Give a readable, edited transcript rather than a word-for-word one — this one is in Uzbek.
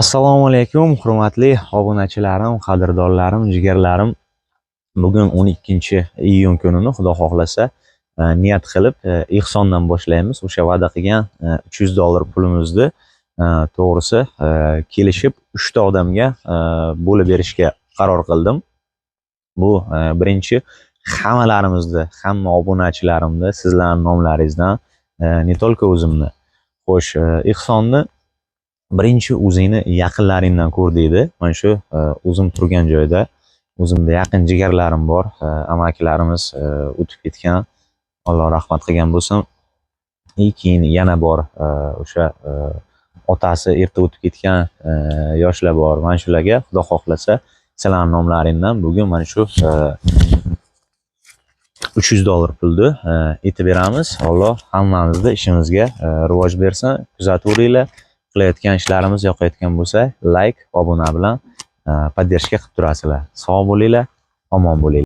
Assalomu alaykum, hurmatli obunachilarim, qadrdonlarim, jigarlarim. Bugun 12-iyun kunini, Xudo xohlasa, niyat qilib, ehsondan boshlaymiz. O'sha va'da qilgan 300 dollar pulimizni, to'g'risi, kelishib 3 ta odamga bo'lib berishga qaror qildim. Bu birinchi hammalarimizni, hamma obunachilarimni, sizlarning nomlaringizdan, не только o'zimni. Xo'sh, ehsonni birinchi o'zingni yaqinlaringdan ko'r deydi. Mana shu o'zim turgan joyda o'zimda yaqin jigarlarim bor, amakilarimiz o'tib ketgan. Alloh rahmat qilgan bo'lsin. И keyin yana bor, o'sha otasi erta o'tib ketgan yoshlar bor. Mana shularga, Xudo xohlasa, sizlarning nomlaringdan bugun mana shu 300 dollar pulni aytib beramiz. Alloh hammamizni ishimizga rivoj bersin. Kuzataveringlar. Qilayotgan ishlarimiz yoqayotgan bo'lsa, layk, obuna bilan поддержка qilib turasizlar. Sog' bo'linglar, omon bo'linglar.